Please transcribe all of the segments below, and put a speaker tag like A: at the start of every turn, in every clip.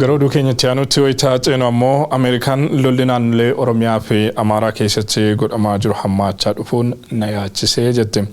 A: Gara oduu keenyatti aanutti wayitaa ceenu ammoo, Ameerikaan lolli naannolee Oromiyaa fi Amaaraa keessatti godhamaa jiru hammaachaa dhufuun na yaachisee jette.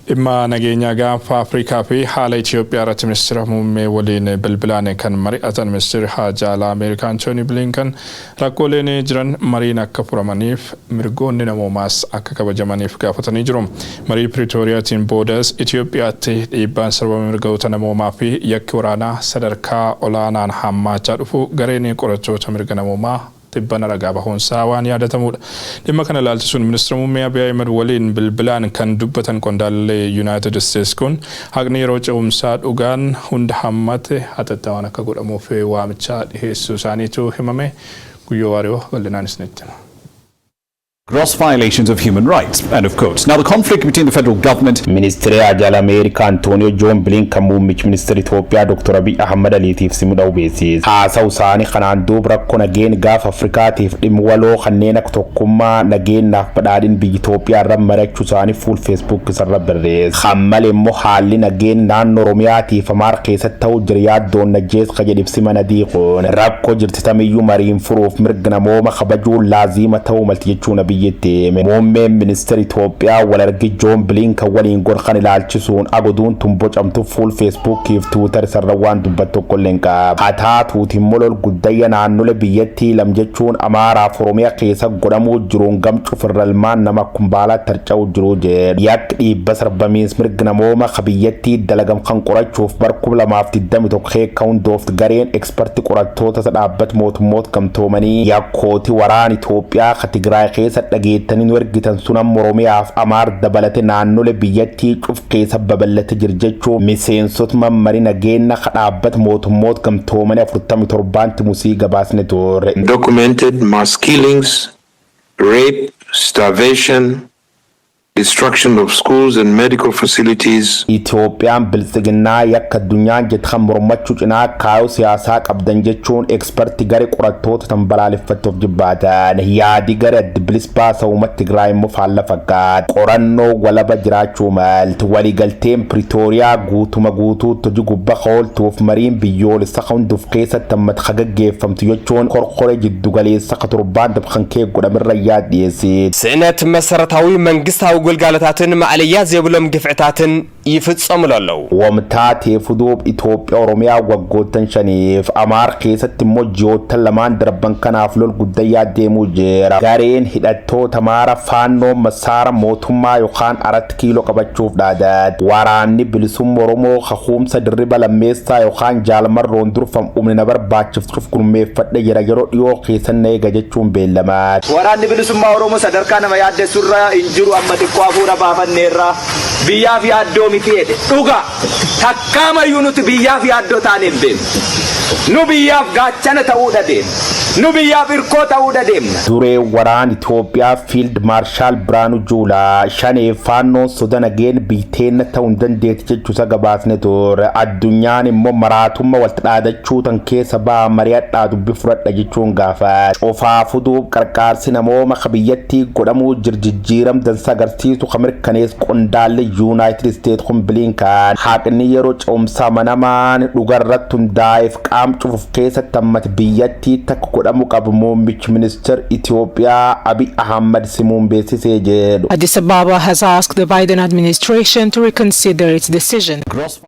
A: Dhimma nageenyaa Gaanfa Afrikaa fi haala Itoophiyaa irratti ministeera muummee waliin bilbilaan kan mari'atan ministeerri haajaa alaa Ameerikaa Antoonii Bilinkan, rakkooleen jiran mariin akka furamaniif, mirgoonni namoomaas akka kabajamaniif gaafatanii jiru. Marii Piriitooriyaatiin boodas Itoophiyaatti dhiibbaan sarbama mirgoota namoomaa fi yakki waraanaa sadarkaa olaanaan hammaachaa dhufu gareen qorattoota mirga namoomaa tibbana ragaa bahuunsaa waan yaadatamudha. Dhimma kana ilaalchisuun ministeera muummee Abiy Ahmed waliin bilbilaan kan dubbatan qondaallee Yuunaayitid Isteets kun, haqni yeroo ce'umsaa dhugaan hunda hammate hatattamaan akka godhamuuf waamicha dhiheessuu isaaniitu himame. Guyyoo Waariyoo bal'inaan isinitti hima.
B: Gross violations of human rights, end of quote. Now, the conflict between the federal government
C: Ministeerri Haajaa Ameerikaa Antooniyoo Joon Bilinkan muummichi ministeera Itoophiyaa Dr. Abiy Ahmad Aliitiif simudha'uu beeksise. Haasa'u isaanii kanaan duuba rakkoo nageenya Gaafa Afrikaatiif dhimma waloo kanneen akka tokkummaa, nageenyaaf badhaadhin biyya Itoophiyaa irra mari'achuu isaanii fuul Feesbuuk isarra barreesse. Kan malee immoo haalli nageenya naannoo Oromiyaatiif Amaara keessatti ta'uu jira yaaddoon najjees ka jedhe ibsi mana kun, rakkoo jirti tamiyyuu mariin furuuf mirga namooma kabajuun laaziima ta'uu malti jechuun biyyatti hime. Muummeen ministeera Itoophiyaa wal argi Joon Bilinkan waliin godhan ilaalchisuun agoduun tun bocamtu fuul Feesbuukiif Tiwiitar isarra waan dubbattu tokko illee hin qabu. Haa taatuuti immoo lol guddayya naannolee biyyattii lam jechuun Amaaraaf Oromiyaa keessa godhamuu jiruun gamcuuf irra ilmaan nama kumbaalaatti harca'uu jiru jedhu. Yakki dhiibba sarbamiins mirga namooma ka biyyattii dalagam kan qorachuuf bar 2021 keessa hundoofti gareen ekspertii qorattoota dhaabbata mootummoota gamtoomanii, yakkooti waraan Itoophiyaa ka Tigraay keessa dhageettanii nu ergitan sun amma Oromiyaaf Amaar dabalate naannolee biyyattii cuf keessa babal'ate jira jechuun miseensota mammarii nageenya ka dhaabbata mootummoota gamtoomanii 47tti musii gabaasne ture.
D: Documented mass killings, rape, starvation, destruction of schools and medical facilities,
C: Itoophiyaan biltsiginnaa yakka addunyaan jette kan mormachuu cinaa kaayoo siyaasaa qabdan jechuun ekspertii garee qorattoota tan balaaleffattuuf jibbaatan. Yaadi garee adda bilis baasa uummata Tigraay immoo faalla fakkaata. Qorannoo walaba jiraachuu malti. Waliigalteen Piriitooriyaa guutuma guutuutti hojii gubbaa ooltuuf mariin biyyoolessa hunduuf keessatti ammata ka gaggeeffamtu jechuun korkoree jiddugaleessa ka torbaan dabkan kee godhamirra yaad dhiyeessite.
E: ስእነት መሰረታዊ መንግስታዊ ግልጋሎታትን ማዕለያ ዘይብሎም ግፍዕታትን ይፍጸሙሉ ኣለዉ።
C: Wamtaatee fuduuf Itoophiyaa Oromiyaa waggoottan 5f, Amaar keessatti immoo ji'oottan 2n darban kanaaf lol guddayyaa deemuu jira. Gareen hidhattoota Amaara Faannoo masaara mootummaa yookaan Arat Kiiloo qabachuuf dhaadate. Waraanni bilisummaa Oromoo kakuumsa Dirriba Lammeessaa yookaan Jaalmarroon durfam humni na barbaachiftuuf gurmeeffadhe jira, yeroo dhiyoo keessan na eega jechuun beellamaati.
F: Waraanni bilisummaa Oromoo sadarkaa nama yaaddessurra hin jiru, amma xiqqoo hafuura baafanneerra, biyyaaf yaaddoo miti jedhe. Dhuga takkaamayyuu nuti biyyaaf yaaddoo taane hin beeknu. Nu biyyaaf gaachana ta'uudha deemna. Nu biyyaaf hirkoo ta'uudha deemna.
C: Duree waraan Itoophiyaa Fiild Maarshaal Biraanuu Juulaa shanee Faannoon soda nageen biiteenna ta'uu hin dandeetti jechuusa gabaasne ture. Addunyaan immoo maraatummaa walitti dhaadachuu tan keessa ba'a, mari'adhaa, dubbi fudhadha jechuun gaafate. Cufaa fuduuf qarqaarsi namooma ka biyyattii godhamuu jirjijjiiram dansa agarsiisu ka mirkanees qondaalli Yuunaayitid Isteet kun Bilinkaan, haqni yeroo ce'umsaa manamaan dhugarratti hundaa'eef qaam cufuuf keessatti ammati biyyattii takka godhamu qabu muummichi ministeera Itoophiyaa Abiy Ahmad simuun beeksisee jedhu.
G: Addis Ababa has asked the Biden administration to reconsider its decision.
B: Gross